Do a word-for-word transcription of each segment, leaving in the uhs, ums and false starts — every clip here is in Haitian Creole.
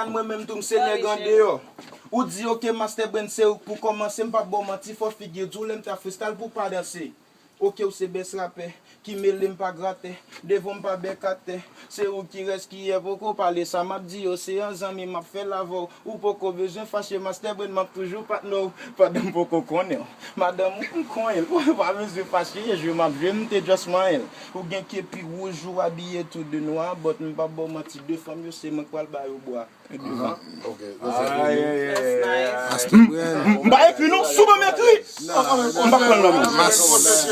Mwen menm tou m se nèg andeyò. Ou di ok Master Brand se ou k pou kòmanse, m p ap ba w manti, fò figi w di w lè m ta freestyle pou w pa danse. Ok ou se best rapè, ki mele m pa gratè, devan m pa bèk atè. Se ou ki rès ki yè poko pale, sa m ap di yo se an zanmi m ap fè l avè w. Ou poko bezwen fache Master Brand, m ap toujou patnè w. Pandan m poko konnen w, madanm ou m konyen l. Ou pa bezwen fache, e jwe m ap jwe, m te just manyen l. Ou gen kepi wouj, ou abiye tou de nwa, but m p ap ba w manti, de fanm yo se mwen k pral ba yo bwa. Devan. Ok, sa se pou li. Master Brand. M pa ekri non, sou ban m ekri. M pa pran nan men.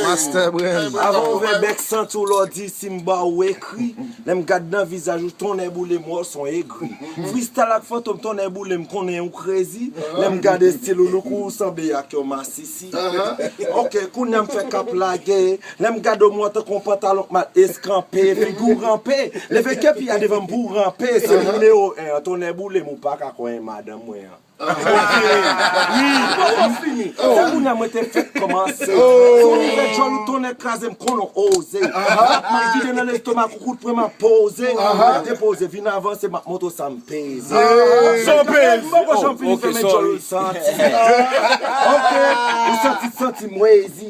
Master Brand. Avan ouvè bèk santi w lè w di si m ba w ekri. Lè m gad nan vizaj ou tonnè boule m wè w s on egri. Freestyle ak Fantom tonnè boule m konnen ou crazy. Lè m gad estil ou look ou sanble ak yon masisi. Ok, kounye a m fè k ap lage. Lè m gade w m wè w tankou yon pantalon k mal eskanpe. Figi w ranpe. Leve kepi a devan m pou w ranpe. Se nimewo en an. Tonnè boule m ou pa ka kwè madanm mwen an. Wi, m poko fini. Se kounye a mwen te fèk kòmanse. Si w ouvè djòl ou tonnè kraze m konnen w oze. Rap m ap vide nan lestomak ou kout pwen m ap poze. M ap depoze vin avanse m ap montre w sa m peze. Sa w peze. M poko janm fini fèmen djòl ou l santi. Ok, ou santi santi m wezi.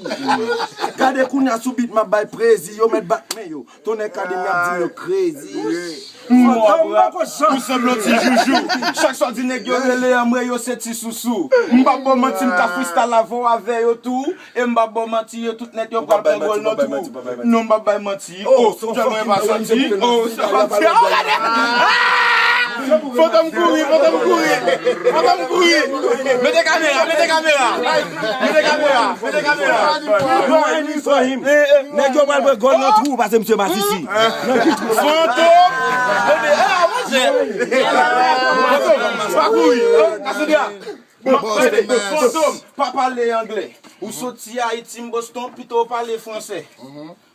Gade kounye a sou beat m ap bay prezi. Yo mèt bat men yo. Tonnè kade m y ap di m yo crazy. Fantom m poko janm. Ou sanble yon ti joujou. Chak swa di nèg yo rele anmwe yo se ti sousou. M p ap ba w manti, m ka freestyle avè w avè yo tou. E m p ap ba w manti, yo tout nèt yo pral pran gòl nan twou. Non, m p ap bay manti. Oh, jòl mwen pa soti. Oh, sa pa ti. Oh, gade. Fantom kouri, Fantom kouri. Fantom kouri. Mete kamera, mete kamera. Mete kamera, mete kamera. Yo, Annie Ibrahim. Nèg yo pral pran gòl nan twou pase misye masisi. Fantom. Tande, ah, manzè. Fantom, pa kouri. Kasandra. Fantom, pa pale anglè. Ou soti Ayiti, m Boston, pito w pale fransè.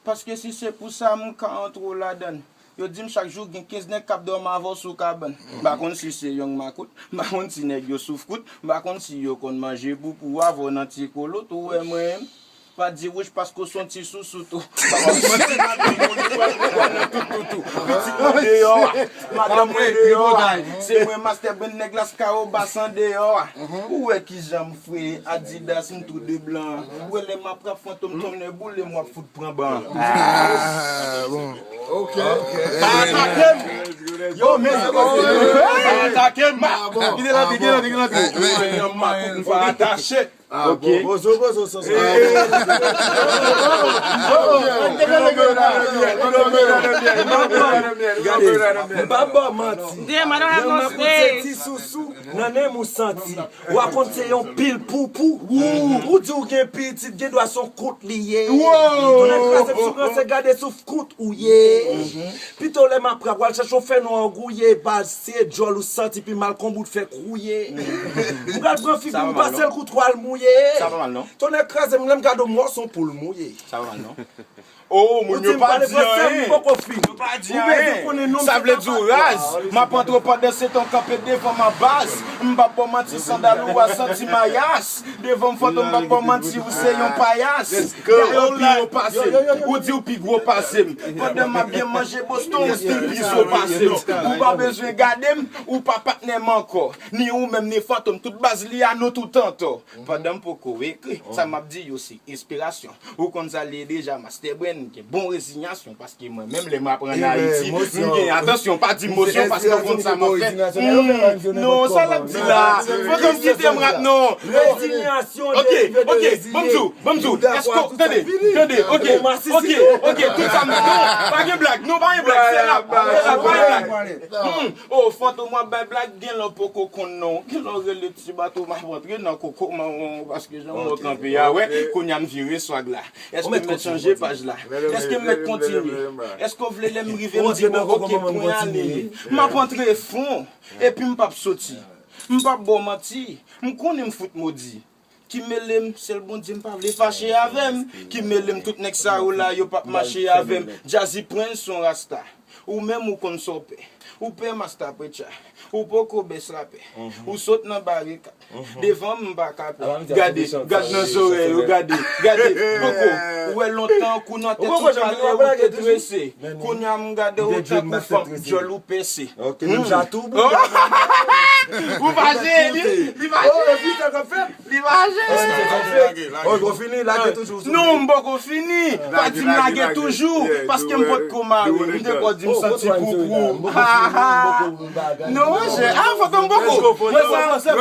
Paske si se pou sa, m ka antre w ladann. Yo di m chak jou gen kenz nèg k ap dòmi avè w sou kabann. M pa konn si se yonng makout, m pa konn si nèg yo souf kout, m pa konn si yo konn manje poupou avè w nan ti kolo tou, ou wè mwen menm. Pa di wouch paske w s on ti sousou tou. Pa konn si se madanm mwen ki pral pran nan tout toutou. Pitit mwen deyò a, madanm mwen deyò a. Se mwen Master Brand nèg Las Kawobas andeyò a. Ou wè kijan m fre Adidas m tou de blan. Ou wè lè m ap rap Fantom tonnè boule m w ap fout pran ban. Ah, bon. Ok, ok. Pa atake m. Yo, men. Pa atake m. Gide lande, gide lande, gide lande. Yon makout m va atache. Ah, bon, bozo, bozo, sa, sa. M pa ba w manti. Damn, I don't have Lè m no ap koute space. ti sousou, nan menm ou santi. W a konn se yon pil poupou. Ou di w gen pitit, gen dwa s on kout li ye. Tonnè kraze m sou ranse, gade souf kout ou ye. Pito lè m ap rap, w al chèche yon fè nou angouye, baz se djòl ou santi pi mal kon bout fè krouye. M pral pran figi m pase l kou twal mouye. Sa pa mal non. Tonnè kraze m, lè m gade w m wè w s on poul mouye. Sa pa mal non. Oh, moun yo pa di anyen. Poko fin. Yo pa di anyen. Sa vle di w raz. M ap antre pandan se tan kanpe devan ma baz. M p ap ba w manti, sandal ou a santi mayas. Devan m Fantom, m p ap ba w manti, ou se yon payas. Dayè w pi wo pase m. Ou di w pi gwo pase m. Pandan m ap byen manje Boston, ou still pi zo pase m. Ou pa bezwen gade m, ou pa patnè m ankò. Ni ou menm, ni Fantom, tout baz li a nou tout antò. Pandan m poko ekri, sa m ap di yo se enspirasyon. Ou konn sa l ye deja, Master Brand gen bon rezinyasyon, paske mwen menm lè m ap ann Ayiti, m gen, atansyon, pa di mosyon, paske w konn sa m ap fè. Non, sa l ap di la. Fantom kite m rap non. Ok, ok, ban m di w, ban m di w. Èske, tande, tande, ok, ok, ok, tout sa m, non, pa gen blag, non, pa gen blag, se rap, se rap, pa gen blag. Oh, Fantom w ap bay blag, gen lè w poko konn non. Gen lè w rele ti bato, m ap antre nan koko mawon, paske jan mwen kanpe a, wè, kounye a m vire swag la. Èske m mèt chanje paj la? Èske m mèt kontinye? Èske w vle lè m rive m di bon, ok, pwen ale? M ap antre fon, epi m p ap soti. M p ap ba w manti, m konnen m fout modi. Ki mele m, sèl Bondye m pa vle fache avè m. Ki mele m, tout nèg sa yo la, yo p ap mache avè m. Jazzy Prince s on rasta. Ou menm ou konn sa w pè. Ou pè Masta Preacher, ou poko bès rapè. Ou sot nan barikad. Devan m, m pa ka pè. Gade, gad nan zòrèy yo, gade, gade. Poko, ou wè lontan kou nan tèt ou pale ou te trese. Kounye a m gade ou tankou fanm djòl ou pese. Ou fache, li, li fache. Li fache. Ok, w fini, lage toujou. Non, m poko fini. Pa di m lage toujou, paske m potko mare. M te ko di m santi poupou. Non, monchè. Ah, Fantom poko. Mwen sa,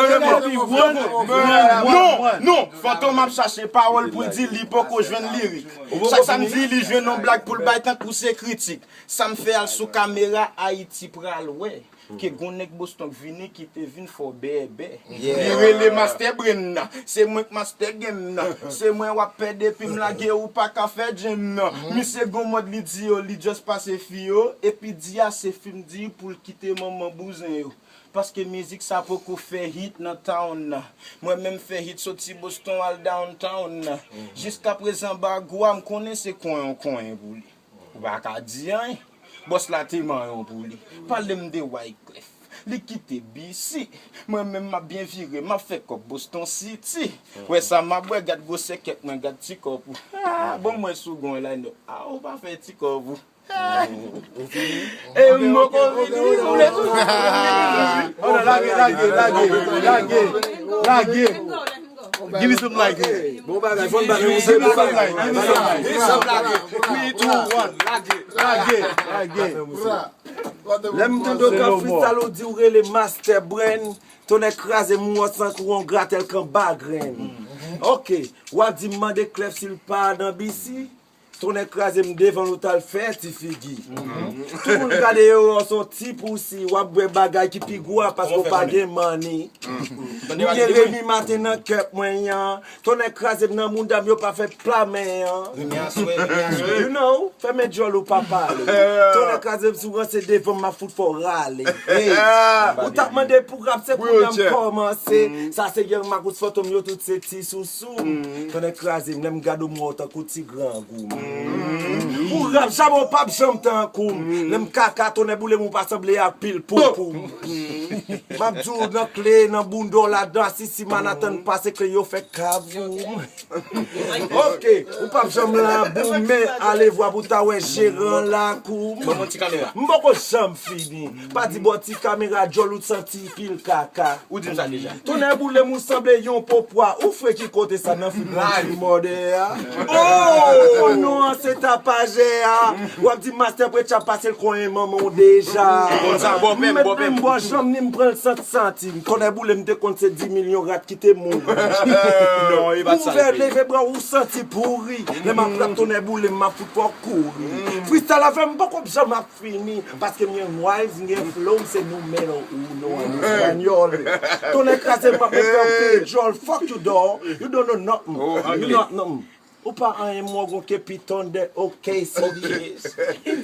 non, non, Fantom ap chache pawòl pou l di, li poko jwenn lirik. Chak sa m di, li jwenn yon blag pou l bay tankou se kritik. Sa m fè al sou kamera, Ayiti pral wè. Ke gon nèg Boston k vini ki te vin fò bèbè. Li rele Master Brain nan. Se mwen k Master Game nan. Se mwen w ap pè depi m lage ou pa ka fè djem nan. Misye gon mòd li di yo, li just pase fi yo. Epi di a se fi m di pou l kite manman bouzen yo. Paske mizik sa poko fè hit nan town nan. Mwen menm fè hit soti Boston al downtown nan. Jiskaprezan bagou a m konnen se konyen w konyen pou li. Ou pa ka di anyen. Bòs la te manyen w pou li. Pale m de Wyclef. Li kite B C. Mwen menm m ap byen vire, m ap fè kòb Boston City. Wè sa m ap bwè, gad gwosè kèk mwen, gad ti kòb ou. Ah, bon mwen sou gon line up. Ah, ou pa fè ti kòb ou. E m poko vini, m vle tou. Hold on, lage, lage, lage, lage, lage. Give me some light. Bon bagay, fò n ba nou. Give me some light, give me some light. Three, two, one. Lage, lage. Lè m tande w k ap freestyle, ou di w rele Master Brain. Tonnè kraze m, ou santi w yon gratèl k anba grenn. Ok, w ap di m mande Clef si l pa nan B C. Tonnè kraze m, devan l ou t al fè ti figi. Tout moun gade yo, yo se yon ti pousi, w ap bwè bagay ki pi gwo a paske w pa gen money. M gen Remy Martin nan kèk mwen an. Tonnè kraze m, nan mouda m yo pa fè pla men an. You know, fèmen djòl ou pa pale. Tonnè kraze m, si w ranse devan m, m ap fout fè w rale. Ou t ap mande pou rap, se kounye a m kòmanse. Sa se Young Magus, Fantom, yo tout se ti sousou. Tonnè kraze m, lè m gade w m wè w tankou ti grangou. Ou rap, jamè w p ap janm tankou m. Lè m kaka, tonnè boule m, ou pa sanble ak pil poupou. M ap di w nan kle, nan bounda w ladan, si si Manhattan pase kle yo fè kavou. Ok, ou p ap janm labou, men ale vwa pou ta wè jeran lakou. M poko janm fini. Pa di bò ti kamera, djòl ou t santi pil kaka. Ou di m sa deja. Tonnè boule m, ou sanble yon popwa. Ou fre ki kote sa nan fim nan ki mòde a? Oh, non an se tapajè a. W ap di Master Preacher pase l konyen manman w deja. M mèt menm bò janm ni m pran l sant santim. Tonnè boule m te konn se dis milyon rat ki te mouri. Ouvè leve bra ou santi pouri. Lè m ap rap tonnè boule m ap fout fò kouri. Freestyle avè m poko janm ap fini. Paske m gen vibes, m gen flow, m se numero uno an espanyòl. Tonnè kraze m ap fè w peye djòl. Fuck you dog. You don't know nothing. You not nothing. Ou pa anyen, m wè w gon kepi Thunder, ok, C D S.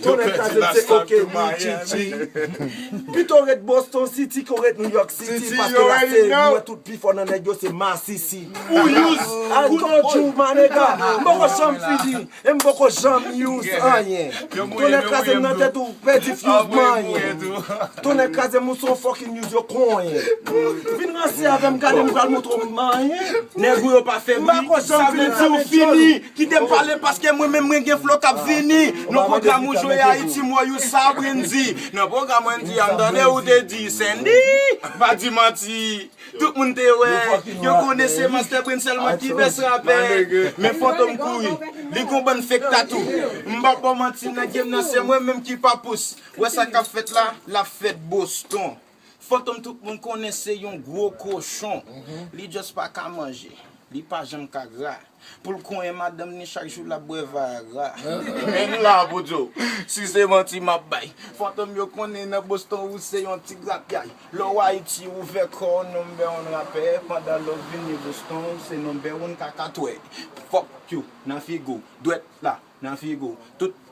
Tonnè kraze m, se ok, mi chichi. Pito w ret Boston City ke w ret New York City, paske la se nou wè tout pi fò nan nèg yo se masisi. Ou use. I told you, my nigga. M poko janm fini. E m poko janm use anyen. Tonnè kraze m nan tèt ou, pèdi fuse manyen. Tonnè kraze m, ou se yon fucking use, yo konyen. Vin ranse avè m, gade m pral montre w manyen. Nèg ou yo pa fè bri, sa vle di ou fini. Kite m pale paske mwen menm mwen gen flow k ap vini. Nan pwogram ou jwe Ayiti, m wè you sa Brendy. Nan pwogram Wendy a m tande ou te di Sandy. Pa di manti. Tout moun te wè, yo konnen se Master Brain sèlman ki best rapè. Men Fantom kouri, li gon bann fake tatou. M p ap ba w manti, nan game nan se mwen menm ki pa pous. Wè sa k ap fèt la, l ap fèt Boston. Fantom tout moun konnen se yon gwo kochon. Li just pa ka manje. Li pa janm ka gra. Pou l konyen madanm ni chak jou l ap bwè Viagra. Men m la pou di w, si se manti m ap bay. Fantom yo konnen nan Boston ou se yon ti grapyay. Lè w Ayiti ouvè kò w number one rapè, pandan lè w vini Boston ou se number one kakatwè. Fuck you, nan figo, dwèt la, nan figo, tout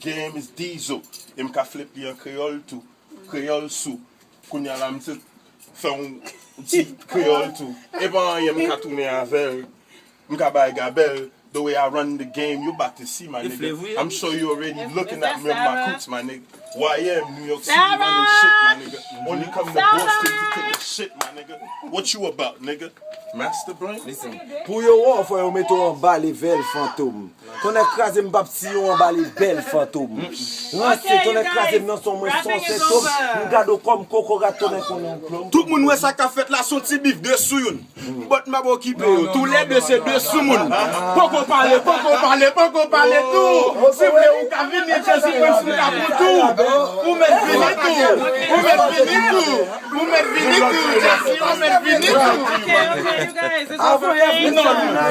game is Diesel. E m ka flip li an kreyòl tou. Kreyòl sou. Kounye a la, m se fè yon ti kreyòl tou. E pa anyen, m ka tounen avè l. M ka bay gabèl. The way I run the game, you about to see, my nigga. I'm sure you already looking at me on my coops, my nigga. Y M, New York City, running shit, my nigga. Only come to Boston to take a shit, my nigga. What you about, nigga? Master Brain? Listen, pou yo wè w, fò yo mete w anba level Fantom. Tonnè kraze m, p ap siye w anba level Fantom. Ranse, tonnè kraze m nan son mwen, son sentòm. M gade w kòm kokorat, tonnè konnen w plòm. Tout moun wè sa k ap fèt la, se yon ti bif de sou youn. But m ap okipe yo. Toulède se de soumoun. Poko pale, poko pale, poko pale tou. Si w vle ou ka vini, Jezi Prince ou ka pran tou. Ou mèt vini tou. Ou mèt vini tou. Ou mèt vini tou, Jezi, ou mèt vini tou. Non, non.